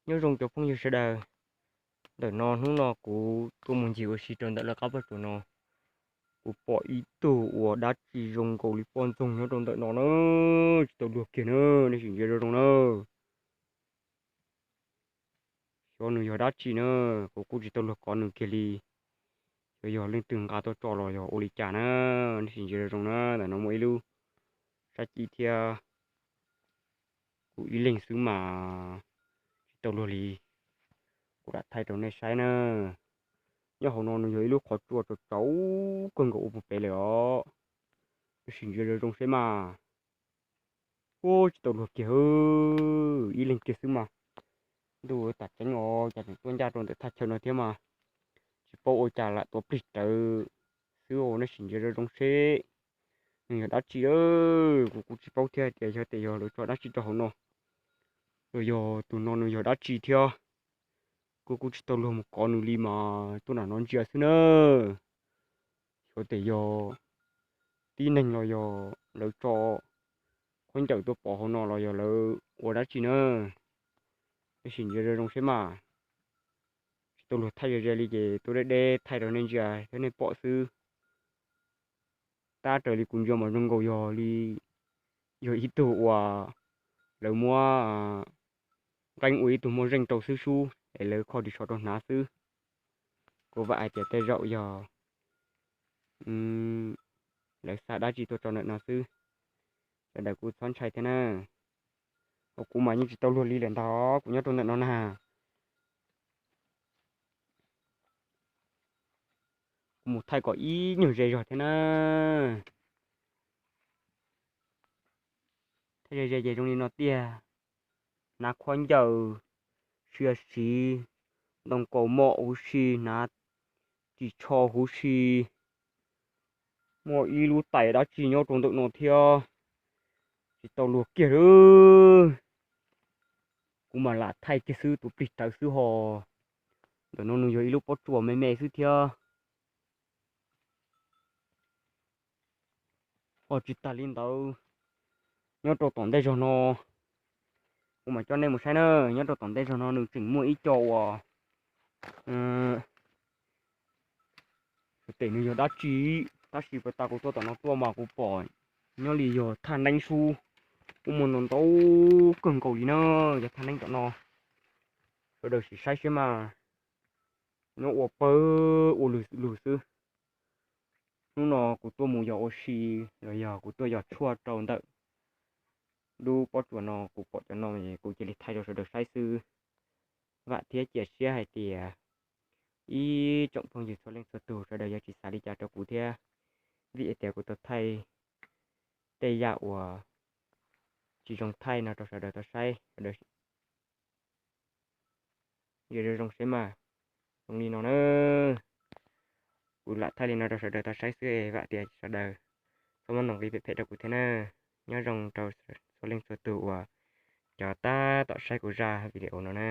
Nyob zoo cov phooj ywg sawv daws, ntawm no hnub no kuv tuaj mus ncig ua si rau ntawm lawv qab pob tsuas no, kuv pom ib tug uas dab tsi zoo nkaus li poj ntxoog nyob rau ntawm no na, tsis tau luag kiag na, nej sim ntsia zoo zoo na. Xyov nws yog dab tsi na, kuv kuj tsis tau luag kov nws kiag li. Xyov yog leej twg nqa tuaj tso los yog ua li cas na, nej sim ntsia zoo zoo na, ntawm no muaj ib lub sab ci thiab. Kuv ib leeg xwb mas tsis tau luag li. Kuv lam thaij rau nej saib na. Nyob hauv no nws yog ib lub qhov tsua tsaus tsaus kawg nkaus ua puag pem lawm os. Sim ntsia zoo zoo seb mas. Ub, tsis tau luag kiag, ib leeg kiag xwb mas. Ntuj, tam tseeb os, cas tseem tuaj ncaj rau ntawm thaj chaw no thiab mas. Tsis paub ua cas lam tuav plig rawv xwb os, nej sim ntsia zoo zoo seb nws yog dab tsi. Kuv kuj tsis paub thiab tias yog tias yog lawv tso dab tsi rau hauv no, los yog tus no nws yog dab tsi thiab. Kuv kuj tsis tau luag mus kov nws li mas tuaj nram no ntsia xwb na. Xyov tias yog tib neeg los yog lawv tso khaub ncaws tuaj pov hauv no los yog lawv ua dab tsi na. Nej sim ntsia zoo zoo seb mas. Tsis tau luag thaij ze ze li ces tuaj deb deb thaij rau nej ntsia thiab nej pom xwb. Tab raws li kuv ntsia mas zoo nkaus yog li yog ib tug uas lawv muab nqeeb ua ib tug moj zeej rau xwb sub es lawv kho ris tsho rau hnav xwb. Kuv vam hais tias tej zaum yog lawv xa dab tsi tuaj tso ntawm no xwb. Sawv daws kuj txhob ntshai thiab na. Kuv mas yeej tsis tau luag li lawm ntag, kuv nyob rau ntawm no na. Kuv mus thaij kom ib nyuag ze zog thiab na. Thaij ze ze ces zoo li no tiag. Hnav khaub ncaws, sia siv ntoo kaus mom huv si, hnav ris tsho huv si. Muaj ib lub tais dab tsi nyob rau ntawm no thiab. Tsis tau luag kiag lawm. Kuv mas lam thaij kiag xwb, tus plig rawv xwb ho. Ntawm no nws yog ib lub pob tsuas me me xwb thiab. Ho tsis tas li ntawd, nyob rau tom ntej zog no, kuv mam coj nej mus saib na. Nyob rau tom ntej zog no nws tseem muaj ib co uas, tes nws yog dab tsi, tab sis puag ta kuv tuaj tom no tuaj mas kuv pom nyob li yog thaj neeb sub. Kuj muaj ntau ntau kawg nkaus li na, yog thaj neeb tom no. Sawv daws sim saib siab mas, nyob ua pawg ua lug lug xwb. Hnub no kuv tuaj mus yos ua si los yog kuv tuaj yos tshuaj rau ntawm lub pob tsuas no, kuv pom cov no kuv cia li thaij rau sawv daws saib xwb. Vam thiab cia siab hais tias ib tsoom phooj ywg txhua leej txhua tus sawv daws yuav tsis xav li cas rau kuv thiab, vim tias kuv tau thaij tej yam uas tsis zoo thaij no rau sawv daws tau saib. Sawv daws zoo zoo seb mas, zoo li no na. Kuv lam thaij li no rau sawv daws tau saib xwb, vam tias sawv daws txhob muab nqi phem phem rau kuv thiab na. Nyob zoo rau txhua leej txhua tus uas cov tab tom saib kuv zaj video no na.